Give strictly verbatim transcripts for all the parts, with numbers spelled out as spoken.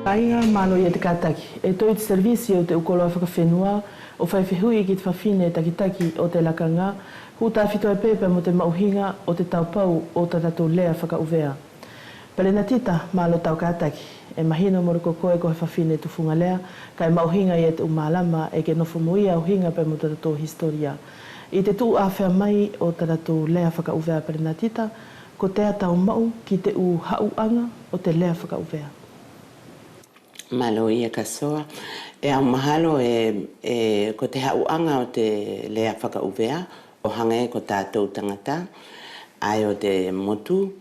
Aiga, malo ia te kataki. E toʻo ʻi te selevisi ʻo te ʻu koloa fakafenua ʻo fai fehuʻi ki te fafine takitaki ʻo te lakaga, huʻu tafito ai pe pea mo te maʻuhiga ʻo te taupau ʻo tatatou lea fakaʻuvea. Pelenatita, malo tau kataki. E mahino mole ko koe ko he fafine tufuga lea, kaʻe maʻuhiga ia te ʻu malama ʻe ke nofo mo ia ʻuhiga pea mo tatatou hisitolia. ʻI te tuʻu afea mai ʻo tatatou lea fakaʻuvea, Pelenatita, kotea tau maʻu ki te ʻu haʻuʻaga ʻo te lea fakaʻuvea? Malo ia Kasoa. ʻE au mahalo ʻe, ʻe ko te haʻuʻaga ʻo te lea fakaʻuvea, ʻo hage ko tatou tagata ʻae ʻo te motu,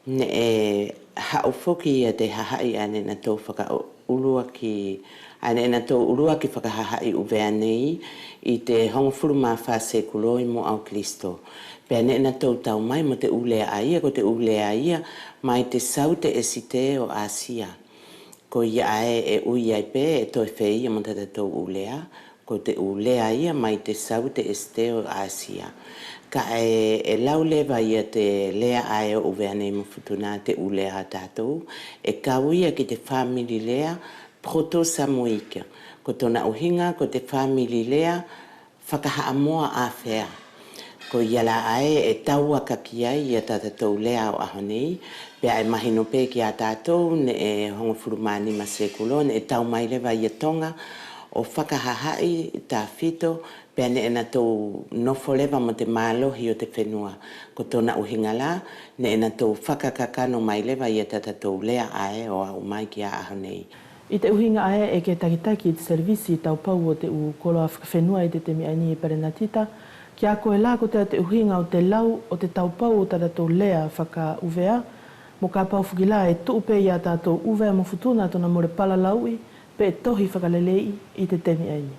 neʻe haʻu foki ia te hahaʻi ʻae neʻe natou fakaʻuluaki, ʻae neʻe natou ʻuluaki fakahahaʻi ʻuvea nei ʻi te hogofulu ma fa sekulo ʻi muʻa ʻo Kilisito. Pea neʻe natou tau mai mo te ʻu lea ʻaia, ko te ʻu lea ia mai te saute ʻe site ʻo Asia. Koia ʻae ʻe ui ai pe ʻe toe feia mo tatatou ʻu lea, ko te ʻu lea ia mai te saute ʻe site ʻo Asia. Kaʻe, ʻe lau leva ia te lea ʻae ʻo ʻUvea nei mo Futuna, te ʻu lea ʻa tatou, ʻe kau ia ki te famili lea Proto-Samoic. Ko tona ʻuhiga ko te famili lea fakahaʻamoa afea. Koia la ʻae ʻe tauaka ki ai ia tatatou lea ʻo ʻaho nei, pea ʻe mahino pe kia tatou neʻe hogofulu ma nima sekulo neʻe tau mai leva ia Toga ʻo fakahahaʻi tafito, pea neʻe natou nofo leva mo te malohi ʻo te fenua. Ko tona ʻuhiga la, neʻe natou fakakakano mai leva ia tatatou lea ʻae ʻo aʻu mai kia ʻaho nei. ʻI te ʻuhiga ʻae ʻe ke takitaki ʻi te selevisi taupau ʻo te ʻu koloa fakafenua ʻi te temi ʻaeni, Pelenatita, kia koe la kotea te ʻuhiga ʻo te lau ʻo te taupau ʻo tatatou lea fakaʻuvea, mo kapau foki la ʻe tuʻu pe ia tatou ʻUvea mo Futuna tona mole palalauʻi peʻe tohi fakaleleiʻi ʻi te temi ʻaeni?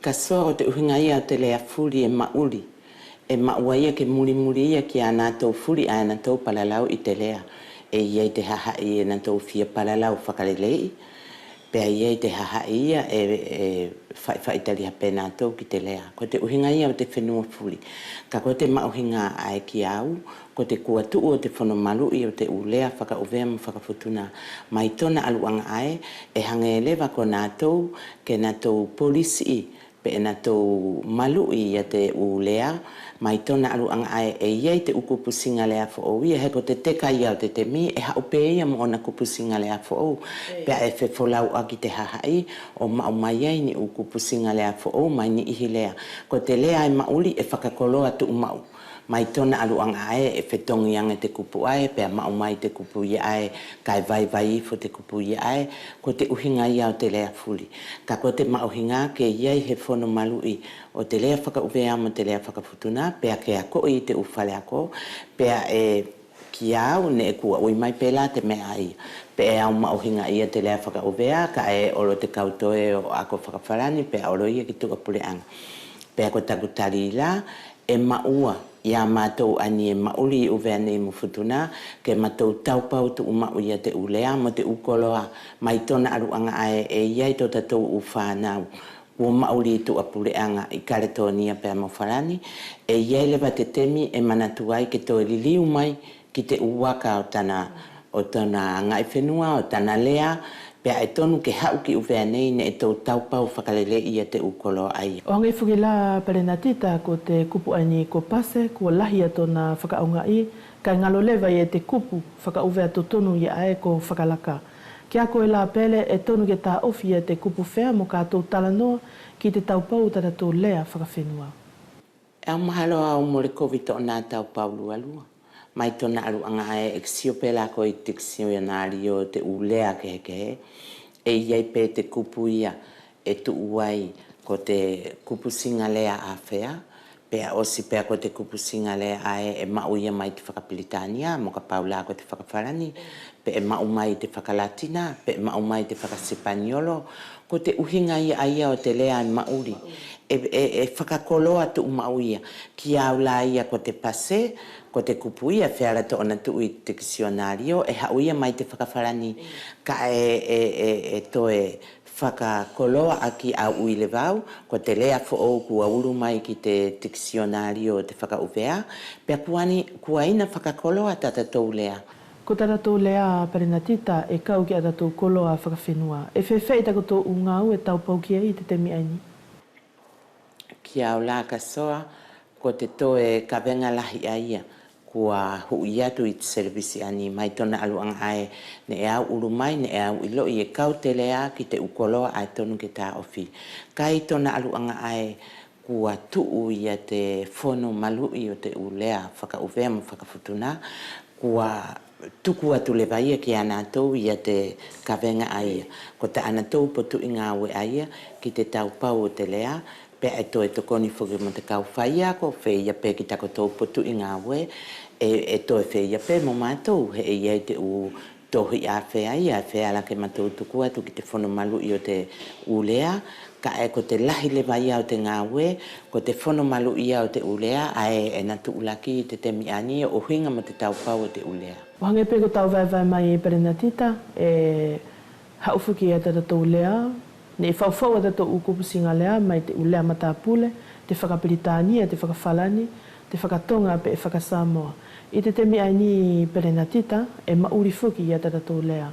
Kasoa, ko te ʻuhiga ia ʻo te lea fuli ʻe maʻuli. ʻE maʻua ia ke mulimuli ia kia natou fuli ʻae natou palalau ʻi te lea. ʻE ʻi ai te hahaʻi ʻe natou fia palalau fakaleleiʻi, pea ʻi ai te hahaʻi ia ʻe, ʻe faʻifaʻitaliha pe natou ki te lea. Ko te ʻuhiga ia ʻo te fenua fuli. Kaʻe ko te maʻuhiga ʻae kia au, ko te kua tuʻu ʻo te fono maluʻi ʻo te ʻu lea fakaʻuvea mo fakafutuna mai tona ʻaluʻaga ʻae, ʻe hage leva ko natou ke natou polisiʻi peʻe natou maluʻi ia te ʻu lea mai tona ʻaluʻaga ʻae ʻe ʻi ai te ʻu kupusiga lea foʻou ia, he ko te teka ia ʻo te temi ʻe haʻu pe ia mo ʻona kupusiga lea foʻou. Pea ʻe fefolauʻaki te hahaʻi ʻo maʻu mai ai ni ʻu kupusiga lea foʻou mai ni ʻihi lea. Ko te lea ʻe maʻuli ʻe fakakoloa tuʻumaʻu mai tona ʻaluʻaga ʻae ʻe fetogi age te kupu ʻae pea maʻu mai te kupu ia ʻae, kaʻe vaivai ifo te kupu ia ʻae. Ko te ʻuhiga ia ʻo te lea fuli. Kaʻe ko te maʻuhiga ke ʻi ai he fono maluʻi ʻo te lea fakaʻuvea mo te lea fakafutuna, pea ke akoʻi ʻi te ʻu faleako, pea ʻe kia au neʻe kua ui mai pe la te meʻa ʻaia. Pea ʻe au maʻuhiga ia te lea fakaʻuvea, kaʻe olo te kau toe ʻo ako fakafalani, pea olo ia ki tuʻa puleʻaga. Pea ko taku tali la, ʻe maʻua ia matou ʻaeni ʻe maʻuli ʻi ʻUvea nei mo Futuna, ke matou taupau tuʻumaʻu ia te ʻu lea mo te ʻu koloa mai tona ʻaluʻaga ʻae ʻe ʻi ai totatou ʻu fanau kua maʻuli ʻi tuʻa puleʻaga ʻi Kaletonia pea mo Falani. ʻE ʻi ai leva te temi ʻe manatu ai ke toe liliu mai ki te ʻu aka ʻo tana, ʻo tona agaʻifenua, ʻo tana lea, pea ʻe tonu ke haʻu ki ʻUvea nei neʻe tou taupau fakaleleiʻi ia te ʻu koloa ʻaia. ʻO hage foki la Pelenatita, ko te kupu ʻaeni ko pase, kua lahi ia tona fakaʻaogaʻi, kaʻe galo leva ia te kupu fakaʻuvea totonu ia ʻae ko fakalaka. Kia koe la Pele, ʻe tonu ke taʻofi ia te kupu fea mo ka tou talanoa ki te taupau ʻo tatatou lea fakafenua? ʻE au mahalo au mole kovi toʻona taupau lualua. Mai tona ʻaluʻaga ʻae ʻe ke sio pe la koe ʻi te tikisionalio ʻo te ʻu lea kehekehe, ʻe ʻi ai pe te kupu ia ʻe tuʻu ai ko te kupusiga lea ʻafea, pea ʻosi pea ko te kupusiga lea ʻae ʻe maʻu ia mai te fakapilitania, mo kapau la ko te fakafalani, peʻe maʻu mai te fakalatina, peʻe maʻu mai te fakasipaniolo. Ko te ʻuhiga ia ʻaia ʻo te lea ʻe maʻuli, ʻe, ʻe, ʻe fakakoloa tuʻumaʻu ia. Kia au la ia ko te pase, ko te kupu ia feala toʻona tuʻu ʻi te tikisionalio, ʻe haʻu ia mai te fakafalani, kaʻe, ʻe, ʻe, ʻe toe fakakoloaʻaki au ui leva au, ko te lea foʻou kua ulu mai ki te tikisionalio ʻo te fakaʻuvea, pea kua ni, kua ina fakakoloa tatatou lea. Ko tatatou lea Perenatita ʻe kau ki ʻatatou koloa fakafenua. ʻE feafeaʻi takotou ʻu gaue ʻe taupau ki ai ʻi te temi ʻaeni? Kia au la Kasoa, ko te toe kavega lahi ʻaia kua huʻi atu ʻi te selevisi ʻaeni. Mai tona ʻaluʻaga ʻae neʻe au ulu mai, neʻe au iloʻi ʻe kau te lea ki te ʻu koloa ʻae tonu ke taʻofi. Kaʻe ʻi tona ʻaluʻaga ʻae kua tuʻu ia te fono maluʻi ʻo te ʻu lea fakaʻuvea mo fakafutuna, kua tuku atu leva ia kia natou ia te kavega ʻaia. Ko tanatou potuʻi gaue ʻaia ki te taupau ʻo te lea, pea ʻe toe tokoni foki mo te kau faiako, feia pe ki takotou potuʻi gaue, ʻe, ʻe toe feia pe mo matou, he ʻe ʻi ai te ʻu tohi ʻafea ia ʻe feala ke matou tuku atu ki te fono maluʻi ʻo te ʻu lea, kaʻe ko te lahi leva ia ʻo te gaue, ko te fono maluʻi ia ʻo te ʻu lea, ʻae ʻe na tuʻulaki ʻi te temi ʻaeni ʻo ʻuhiga mo te taupau ʻo te ʻu lea. ʻO hage pe ko tau vaevae mai Perenatita, ʻe haʻu foki ia tatatou lea, neʻe faufau ʻatatou ʻu kupusiga lea mai te ʻu lea matapule, te fakapilitania, te fakafalani, te fakatoga peʻe fakasamoa. ʻI te temi ʻaeni Perenatita, ʻe maʻuli foki ia tatatou lea.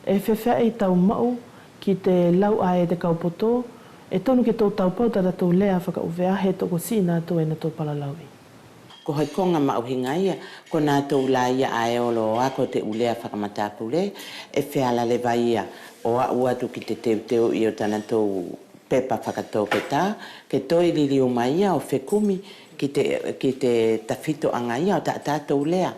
ʻE feafeaʻi tau maʻu ki te lau ʻae ʻe te kau poto, ʻe tonu ke tou taupau tatatou lea fakaʻuvea he tokosiʻi natou ʻe natou palalauʻi. Ko he koga maʻuhiga ia, ko natou la ia ʻae ʻe olo ʻo ako te ʻu lea fakamatapule, ʻe feala leva ia ʻo aʻu atu ki te teuteuʻi ʻo tanatou pepa fakatoketā, ke toe liliu mai ia ʻo fekumi ki te, ki te tafitoʻaga ia ʻo tatatou lea,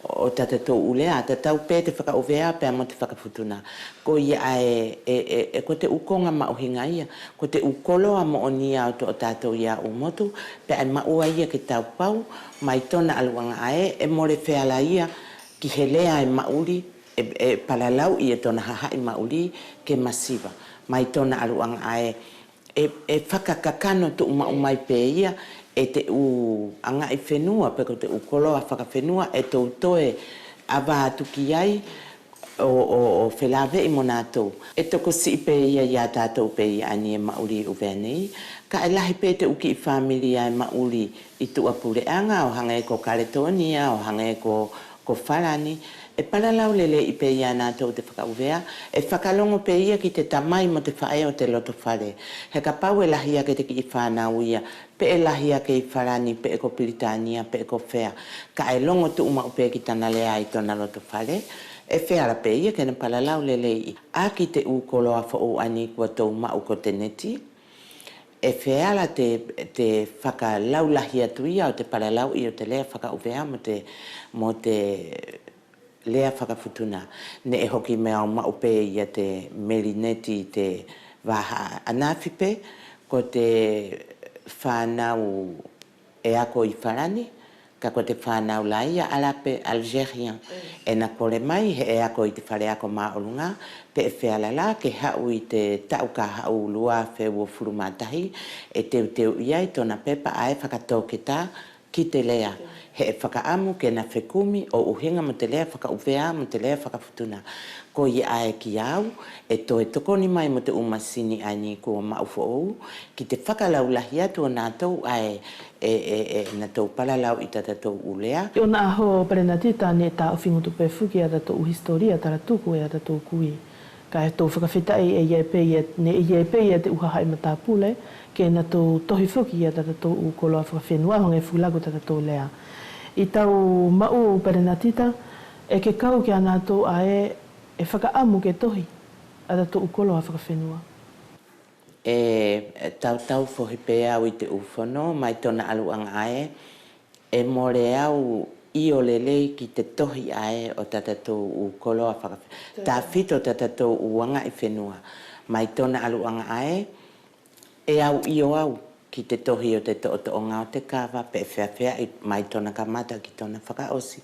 ʻo tatatou ʻu lea, tatau pe te fakaʻuvea pea mo te fakafutuna. Koia ʻae ʻe, ʻe, ʻe ko te ʻu koga maʻuhiga ia, ko te ʻu koloa moʻoni ia ʻo totatou ia ʻu motu, pea ʻe maʻu ai ia ke taupau, mai tona ʻaluʻaga ʻae ʻe mole feala ia ki he lea ʻe maʻuli, ʻe, ʻe palalauʻi e tona hahaʻi maʻuli ke masiva. Mai tona ʻaluʻaga ʻae ʻe, ʻe fakakakano tuʻumaʻu mai pe ia e te ʻu agaʻi fenua, pe ko te ʻu koloa fakafenua ʻe tou toe ava atu ki ai ʻo, ʻo, ʻo felaveʻi mo natou. ʻE tokosiʻi pe ia ia tatou pe ia ʻaeni ʻe maʻuli ʻi ʻUvea nei, kaʻe lahi pe te ʻu kiʻi famili ʻae ʻe maʻuli ʻi tuʻa puleʻaga, ʻo hage ko Kaletonia, ʻo hage ko, ko Falani, ʻe palalau lelei pe ia natou te fakaʻuvea, ʻe fakalogo pe ia ki te tamai mo te faʻe ʻo te loto fale. He kapau ʻe lahi ake te kiʻi fanau ia, peʻe lahi ake ʻi Falani, peʻe ko Pilitania, peʻe ko fea, kaʻe logo tuʻumaʻu pe ki tana lea ʻi tona loto fale, ʻe feala pe ia ke na palalau lelei. ʻAki te ʻu koloa foʻou ʻaeni kua tou maʻu ko te neti, ʻe feala te, te fakalaulahi atu ia ʻo te palalauʻi ʻo te lea fakaʻuvea mo te, mo te lea fakafutuna. Neʻe hoki meʻa ʻo maʻu pe ia te melineti ʻi te vaha ʻanafi pe, ko te fanau ʻe ako ʻi Falani, kaʻe ko te fanau la ia Alape, Algérien, ʻe na kole mai he ʻe ako ʻi te faleako maʻoluga, peʻe feala la ke haʻu ʻi te taʻu ka haʻu lua afe uafulu ma tahi, ʻe teuteuʻi ai tona pepa ʻae fakatoketā ki te lea, he ʻe fakaʻamu ke na fekumi ʻo ʻuhiga mo te lea fakaʻuvea mo te lea fakafutuna. Koia ʻae kia au, ʻe toe tokoni mai mo te ʻu masini ʻaeni kua maʻu foʻou, ki te fakalaulahi atu ʻo natou ʻae ʻe, ʻe, ʻe natou palalau ʻi tatatou ʻu lea. ʻI ʻona ʻaho Perenatita neʻe taʻofi gutu pe foki ʻatatou ʻu hisitolia talatuku e ʻatatou kui. Kaʻe tou fakafetaʻi ʻe ʻi ai pe ia, neʻe ʻi ai pe ia te ʻu hahaʻi matapule, ke natou tohi foki ia tatatou ʻu koloa fakafenua, ʻo hage fuli ko tatatou lea. ʻI tau maʻu Perenatita, ʻe ke kau kia natou ʻae ʻe fakaʻamu ke tohi ʻatatou ʻu koloa fakafenua. ʻE tautau fohi pe au ʻi te ʻu fono, mai tona ʻaluʻaga ʻae, ʻe mole au ʻio lelei ki te tohi ʻae ʻo tatatou ʻu koloa fakafe-, tafito tatatou ʻu agaʻi fenua. Mai tona ʻaluʻaga ʻae, ʻe au ʻio au ki te tohi ʻo te toʻotoʻoga ʻo te kava, peʻe feafeaʻi mai tona kamata ki tona fakaʻosi,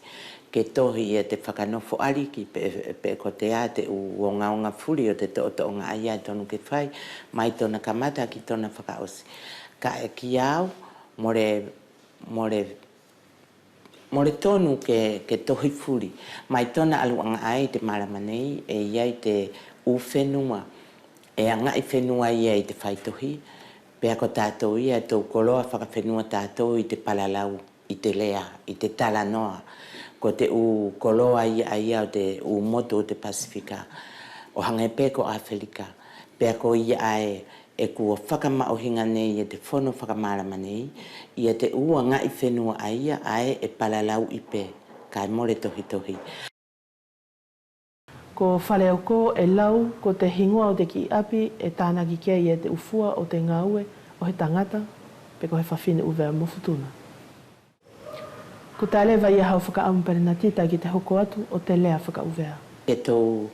ke tohi ia te fakanofo ʻaliki, peʻe, peʻe kotea te ʻu ogaoga fuli ʻo te toʻotoʻoga ʻaia ʻe tonu ke fai, mai tona kamata ki tona fakaʻosi. Kaʻe kia au, mole, mole, mole tonu ke, ke tohi fuli. Mai tona ʻaluʻaga ʻae ʻi te malama nei, ʻe ʻi ai te ʻu fenua, ʻe agaʻi fenua ia ʻi te faitohi, pea ko tatou ia ʻe tou koloa fakafenua tatou ʻi te palalau, ʻi te lea, ʻi te talanoa. Ko te ʻu koloa ia ʻaia ʻo te ʻu motu ʻo te Pasifika, ʻo hage pe ko Afelika. Pea ko ia ʻae ʻe kua fakamaʻuhiga nei e te fono fakamalama nei ia te ʻu agaʻi fenua ʻaia ʻae ʻe palalauʻi pe kae mole tohitohi. Ko Faleoko ʻe lau ko te higoa ʻo te kiʻi ʻapi ʻe tanaki ki ai e te ʻu fua ʻo te gaue ʻo he tagata pe ko he fafine ʻUvea mo Futuna. Kua tā leva ia hau fakaʻamu Pelenatita ki te hoko atu ʻo te lea fakaʻuvea. Ke tou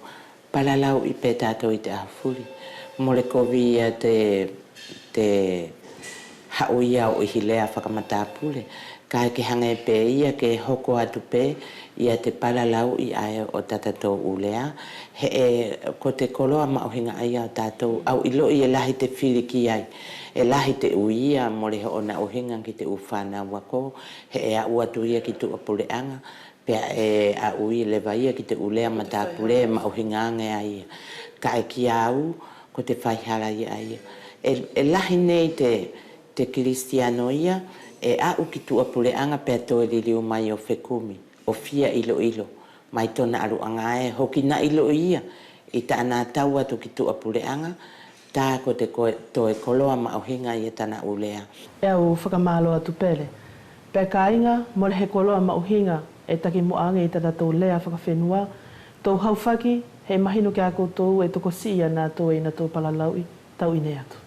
palalauʻi pe tatou ʻi te ʻaho fuli. Mole kovi ia te, te haʻu ia ʻo ʻihi lea fakamatapule. Kaʻe ke hage pe ia ke hoko atu pe ia te palalauʻi ʻae ʻo tatatou ʻu lea. He ʻe ko te koloa maʻuhiga ʻaia ʻo tatou, au iloʻi ʻe lahi te fili ki ai. ʻE lahi te ui ia mole hoʻona ʻuhiga ki te ʻu fanau ako. He ʻe aʻu atu ia ki tuʻa puleʻaga, pea ʻe aʻu ia leva ia ki te ʻu lea matapule maʻuhiga age ai ia. Kaʻe kia au, ko te faihala ia ʻaia. ʻE, ʻe lahi nei te, te kilisitiano ia ʻe aʻu ki tuʻa puleʻaga pea toe liliu mai ʻo fekumi, ʻo fia iloilo mai tona ʻaluʻaga ʻae hoki naʻi iloʻi ia ʻi tana tau atu ki tuʻa puleʻaga. Tā ko te ko-, toe koloa maʻuhiga ia tana ʻu lea. ʻE au fakamalo atu Pele. Pea kaiga, mole he koloa maʻuhiga ʻe taki muʻa age ʻi tatatou lea fakafenua. Tou haufaki, he mahino kia koutou ʻe tokosiʻi ia natou ʻe ina tou palalauʻi. Tau ʻi heni atu.